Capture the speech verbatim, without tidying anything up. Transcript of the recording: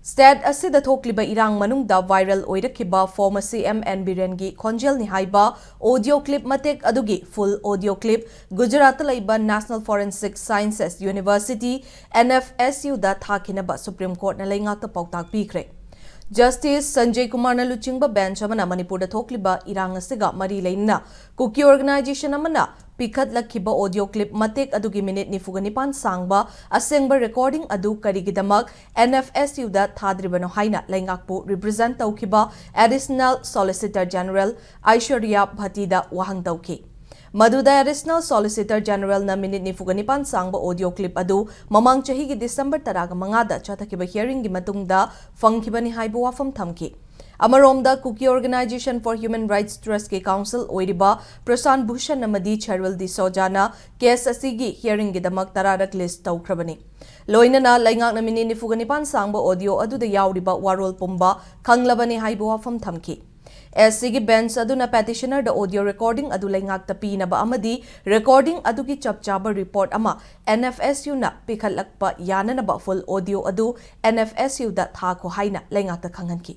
State ꯑꯁꯤꯗ ꯊꯣꯛꯂꯤꯕ ꯏꯔꯥꯡ ꯃꯅꯨꯡꯗ viral ꯑꯣꯏꯔꯛꯈꯤꯕ former C M N ꯕꯤꯔꯦꯟꯒꯤ ꯈꯣꯟꯖꯦꯜꯅꯤ ꯍꯥꯏꯕ audio clip ꯃꯇꯦꯛ ꯑꯗꯨꯒꯤ full audio clip ꯒꯨꯖꯔꯥꯠꯇ ꯂꯩꯕ National Forensic Sciences University, N F S U ꯗ ꯊꯥꯈꯤꯅꯕ Supreme Courtꯅ ꯂꯩꯉꯥꯛꯇ ꯄꯥꯎꯇꯥꯛ ꯄꯤꯈ꯭ꯔꯦ꯫ Justice ꯁꯟꯖꯌ ꯀꯨꯃꯥꯔꯅ ꯂꯨꯆꯤꯡꯕ bench ꯑꯃꯅ ꯃꯅꯤꯄꯨꯔꯗ ꯊꯣꯛꯂꯤꯕ ꯏꯔꯥꯡ ꯑꯁꯤꯒ ꯃꯔꯤ ꯂꯩꯅꯅ ꯀꯨꯀꯤ organization ꯑꯃꯅ ꯄꯤꯈꯠꯂꯛꯈꯤꯕ audio clip ꯃꯇꯦꯛ ꯑꯗꯨꯒꯤ minute ꯅꯤꯐꯨꯒ ꯅꯤꯄꯥꯟ ꯁꯥꯡꯕ ꯑꯁꯦꯡꯕ recording ꯑꯗꯨ ꯀꯔꯤꯒꯤꯗꯃꯛ N F S U ꯗ ꯊꯥꯗ꯭ꯔꯤꯕꯅꯣ ꯍꯥꯏꯅ ꯂꯩꯉꯥꯛꯄꯨ represent ꯇꯧꯈꯤꯕ Additional Solicitor General ꯑꯥꯏꯁ꯭ꯋꯔꯤꯌꯥ ꯚꯇꯤꯗ ꯋꯥꯍꯪ ꯇꯧꯈꯤ꯫ ꯃꯗꯨꯗ Additional Solicitor Generalꯅ minute ꯅꯤꯐꯨꯒ ꯅꯤꯄꯥꯟ ꯁꯥꯡꯕ audio clip ꯑꯗꯨ ꯃꯃꯥꯡ ꯆꯍꯤꯒꯤ December ꯇꯔꯥꯃꯉꯥꯗ ꯆꯠꯊꯈꯤꯕ hearingꯒꯤ ꯃꯇꯨꯡꯗ ꯐꯪꯈꯤꯕꯅꯤ ꯍꯥꯏꯕ ꯋꯥꯐꯝ ꯊꯝꯈꯤ꯫ ꯑꯃꯔꯣꯝꯗ, Kuki Organization for Human Rights Trustꯀꯤ counsel ꯑꯣꯏꯔꯤꯕ ꯄ꯭ꯔꯁꯥꯟ ꯚꯨꯁꯟ ꯑꯃꯗꯤ ꯁꯦꯔꯤꯜ ꯗꯤꯁꯣꯖꯥꯅ case ꯑꯁꯤꯒꯤ hearingꯒꯤꯗꯃꯛ ꯇꯔꯥꯔꯛ list ꯇꯧꯈ꯭ꯔꯕꯅꯤ꯫ ꯂꯣꯏꯅꯅ ꯂꯩꯉꯥꯛꯅ minute ꯅꯤꯐꯨꯒ ꯅꯤꯄꯥꯟ ꯁꯥꯡꯕ audio ꯑꯗꯨꯗ ꯌꯥꯎꯔꯤꯕ ꯋꯥꯔꯣꯜ ꯄꯨꯝꯕ ꯈꯪꯂꯕꯅꯤ ꯍꯥꯏꯕ ꯋꯥꯐꯝ ꯊꯝꯈꯤ꯫ ꯑꯦꯁ ꯁꯤꯒꯤ bench ꯑꯗꯨꯅ petitionerꯗ audio recording ꯑꯗꯨ ꯂꯩꯉꯥꯛꯇ ꯄꯤꯅꯕ ꯑꯃꯗꯤ recording ꯑꯗꯨꯒꯤ ꯆꯞ ꯆꯥꯕ report ꯑꯃ N F S Uꯅ ꯄꯤꯈꯠꯂꯛꯄ ꯌꯥꯅꯅꯕ full audio ꯑꯗꯨ N F S Uꯗ ꯊꯥꯈꯣ ꯍꯥꯏꯅ ꯂꯩꯉꯥꯛꯇ ꯈꯪꯍꯟꯈꯤ꯫